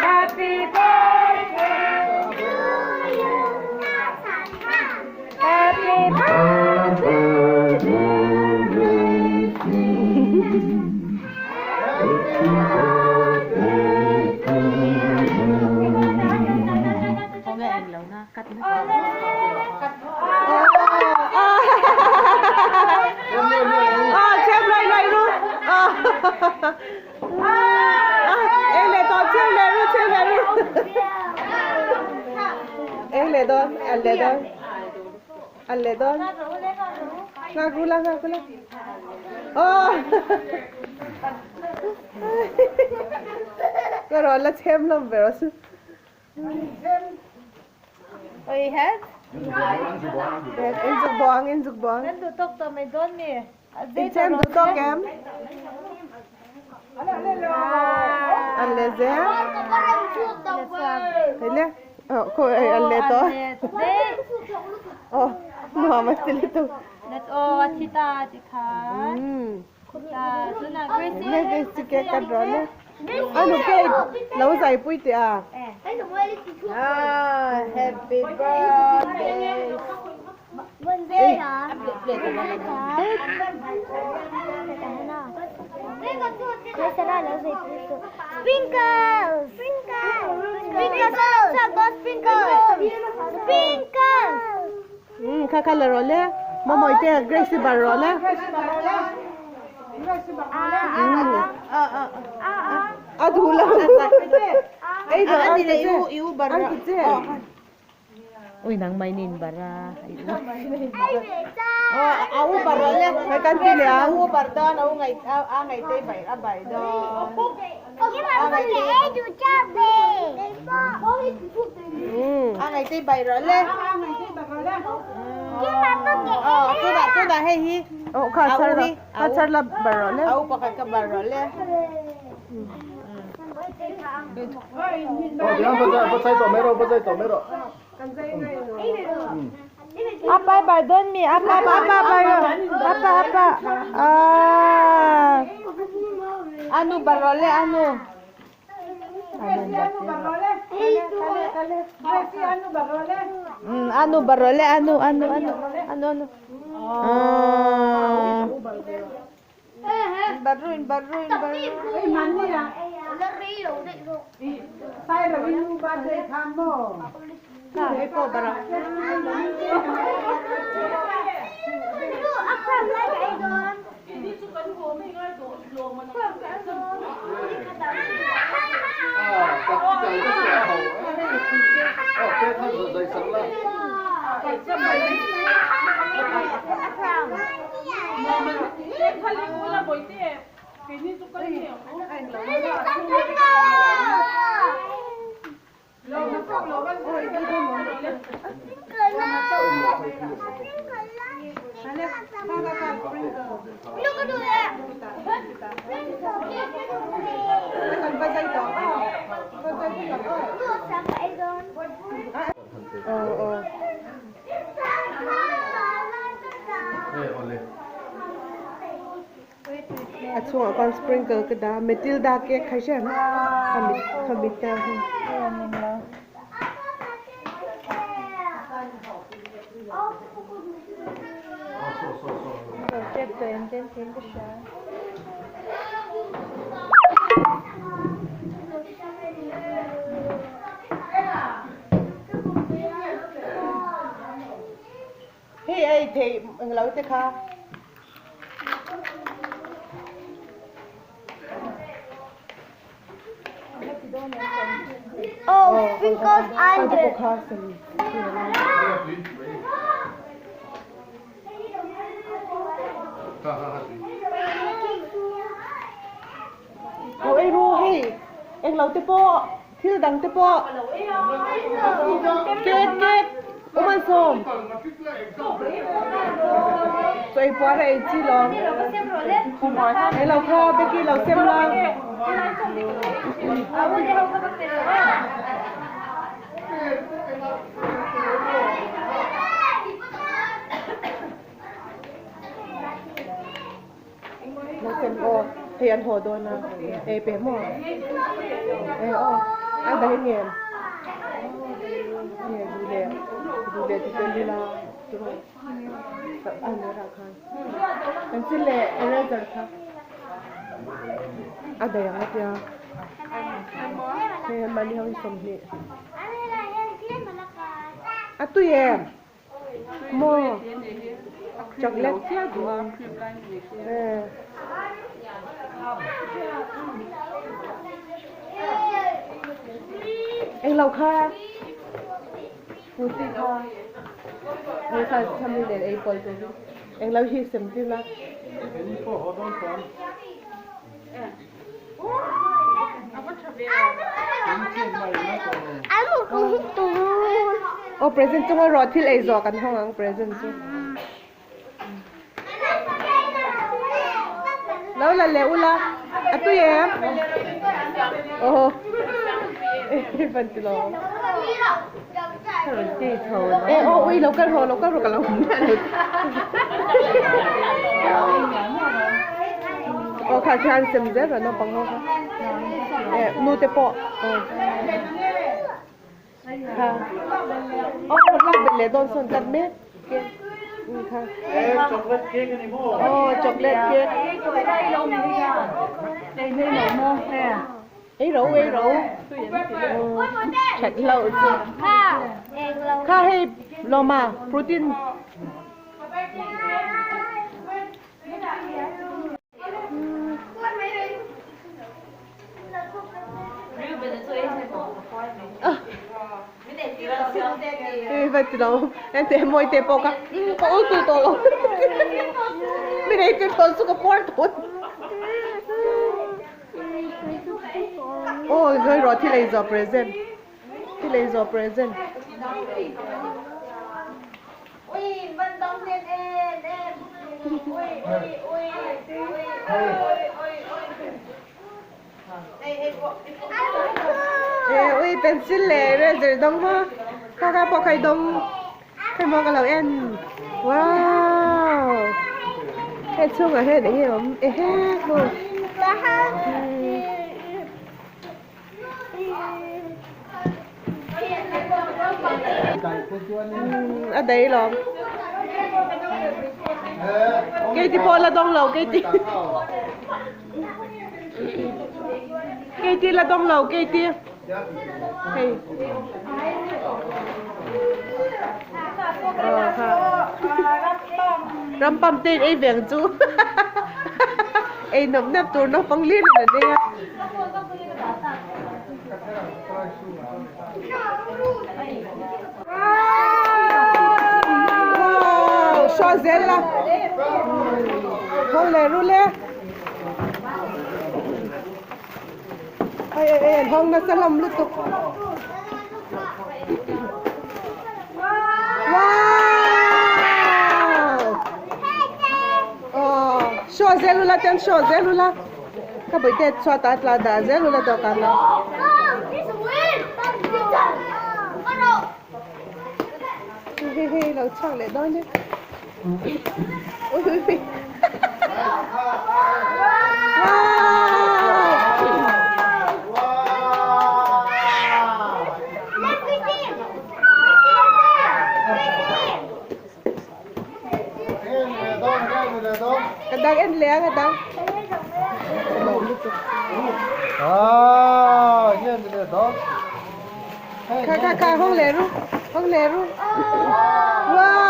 Happy birthday. Sprinkles! Sprinkles! Sprinkles! Kha kha la ro le. Mo te Grace bar ro le. A du la. Ei do Ani le iu iu bar. An ki che. Ui nang mai nin bara. Oh, au bar le. Mai kan ti le Au bar don au ngai a ngai te bai a bai don. A ngai te bai ro le. Oh, tu na tu na hei hi. Oh kha char la. Kha char la bar ro le. Au pakhat ka bar ro le. Apa bar don mi apa apa apa apa apa. Ah. Anu bar ro le anu. Anu barole anu anu anu anu anu. Ah. Barruin barruin barruin. Ay po bara. A chungah khan sprinkle ka dah Matilda cake kha hriam kha mit ta kha. Pek tawh em tlem tiin ka hria. Hei ei theih englo te kha. Oh, sprinkles under. Lo ei ru hei englo te pawh thil dang te pawh cake cake awm an sawm chaw ei puar a ei chi lo englo kha Becky lo sem la. Nausem aw hei an haw dawn a ei pe maw e aw a daih ngem nge duh leh duh leh ti tel ila tiraw a ner ah khan pencil leh eraser kha a daih ang a tia hei mahni ho hi 20 a tui em. Maw chocolate englo kha scooty kha hei kha chami nen ei pawlh tur hi englo hi sem tir la. Aw present chunga rawh thil ei zawh kan hawng ang present chu. Lo la leh ula a tui em? Aw van ti lo. E aw ui lo kal rawh lo kal rawh ka lo hmu miah lo. Aw kha khian sem zel rawh naupang ho kha. E nu te pawh aw. Kha aw lak belh leh dawn sawn tlat mek. Kha. Chocolate cake ani maw? Aw chocolate cake. Ei ro ei ro. That hlauh chu. Kha hei lawma protein. Ei va ti lo. En te moi te pawh kha ka ul tu tawh lo. Min ei tir tawh chu ka puar tawh. Aw ngawi rawh thil ei zawh present. Thil ei zawh present. E ui pencil leh eraser dawng maw kha kha pawh kha i dawng hei maw ka lo en wow hei chhungah hian eng nge awm ehe maw a daih lawm keiti pawh la dawng lo keiti keiti la dawng lo keiti hei ram pam te in ei veng chu ei nawp nawp tur naupang lir in an ei a. Wow, show zel la. Ho le ru le. Ai ai ai hong na salam lutuk. Wow. Oh, show zelula ten show zelula. Ka bawihte chhuat ah tla dah zel ula dawhkan ah. Hei hei lo chhuak leh dawn e. Ui ui ui. Wow! A dang en leh ang a dang. Kha kha kha hawng leh ru hawng leh ru. Wow!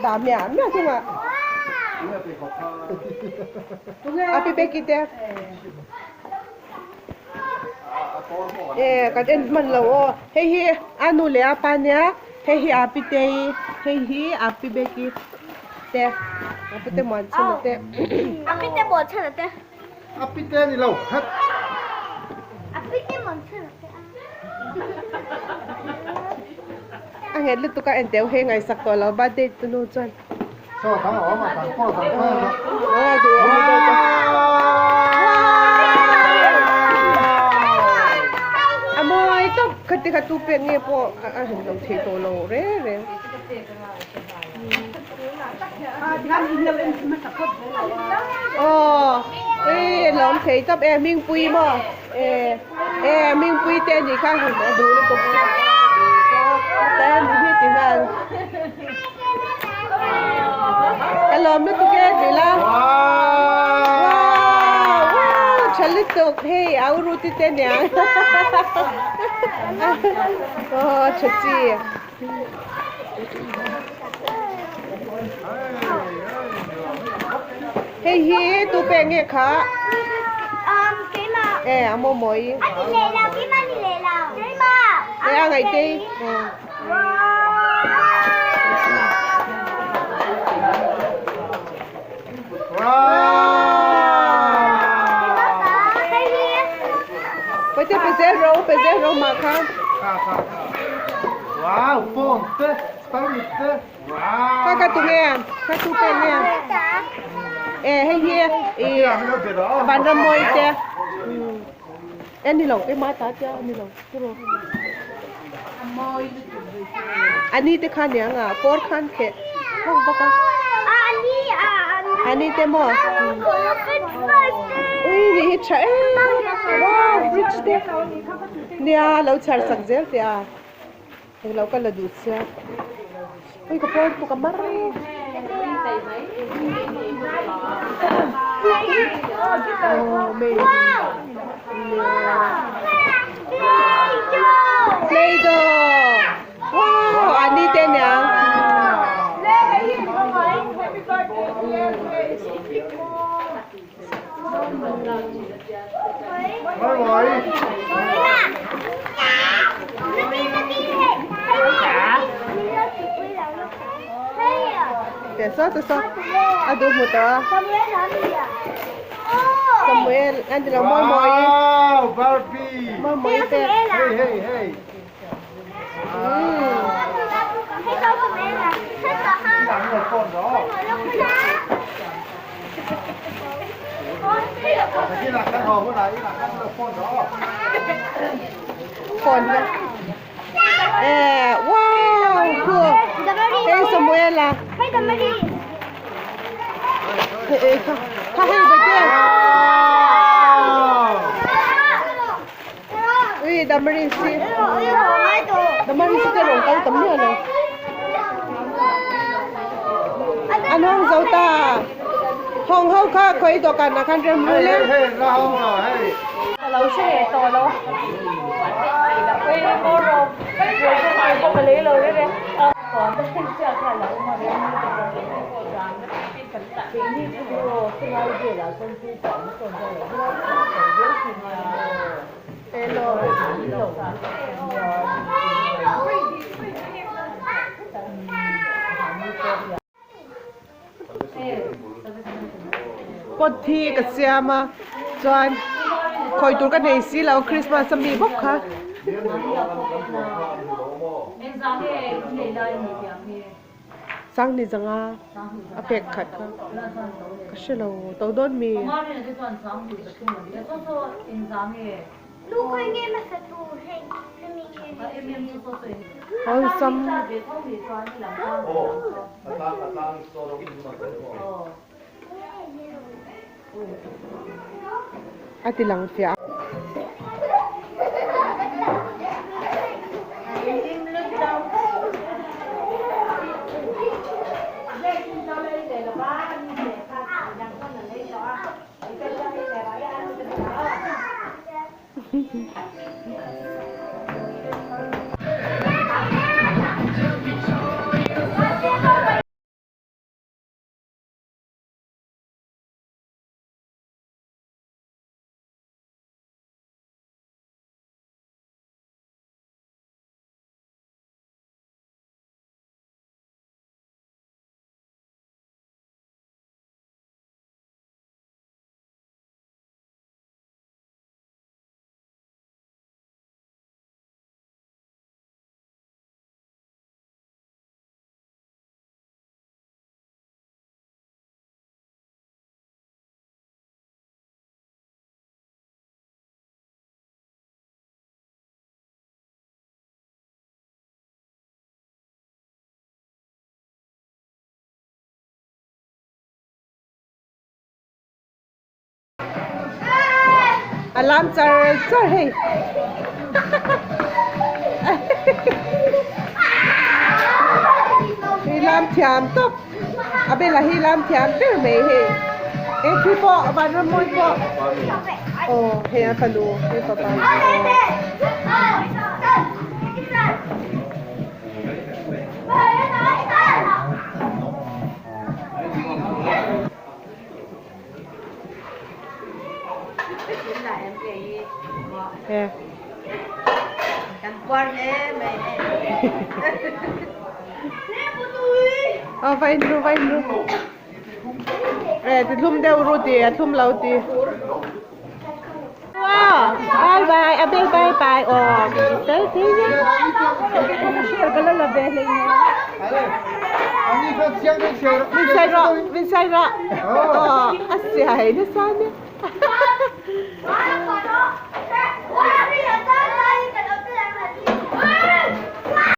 Dah miah miah chungah. A pi beki te. E kan en hman lo aw hei hi a nu leh a pa nia hei hi a pi tei hei hi a pi beki te a pu te muan chhan te a pi te muan chhan te a pi te ni lo het a pi te muan chhan te a nghet lutuk a en teu hei ngaihsak tawh lo birthday tu nu chuan Chaw dang a awm a, dang pawh dang pawh a awm. Duh awm deuh ta. A mawi tawp khati kha tu pek nge pawh a han lo thei tawh lo reng reng. Aw e lawm thei tawp e Hmingpui maw e e Hmingpui te anih kha a duh lutuk te anih hi ti nghal. Ka lawm lutuk e tih la. Wow! Wow! Tha lutuk hei au ruti te niang. Aw tha chi. Hei hi tu pek nge kha? E a maw mawi. E a ngaih te. Pwede pe zel ro, pe zel ro mah kha. Wow, phone te, spermit te. Wow. Kha kha tu nge? Kha tu pe nge? E hei hi i Vanrammawi te. E ni lo, keimah ta tia ni lo. Ani te kha nia nga kawr khan kheh vak vak a. Ani te maw? Ui ni hi tha em wow fridge te nia lo chhar sak zel teh a englo ka la duh sia ui ka pawn pawh ka mar aw mei Play doh wow ani te niang Te saw te saw a duh hmu tawh a Samuel an ti lo mawi mawi Wow, Barbie. Mawi mawi te Hey, hey, hey. Phone kha eh wow cool hey Samuela eh kha kha hei vai te Ui Damaris hi Damaris te rawn kal tam miah lo an hawng zo ta hawng ho kha khawi dawhkan ah khan rem rul e. Pot hi ka siam a chuan khawi tur ka nei si lo Christmas a mi bawk kha. Sangni zanga a pek khat kha ka hre lo to dawn mi. Awlsam. A ti lang fiah. A lam char char hei. Hei lam thiam tawp. A bela hi lam thiam ber mai hei. Eng khi pawh vanram mawi pawh. Aw hei a fanu hei fapa. Aw va in ru va in ru eh ti thlum deuh ru ti a thlum lo ti bye bye a bye bye bye aw fel thei min sai rawh min sai rawh aw a siai nasa ania.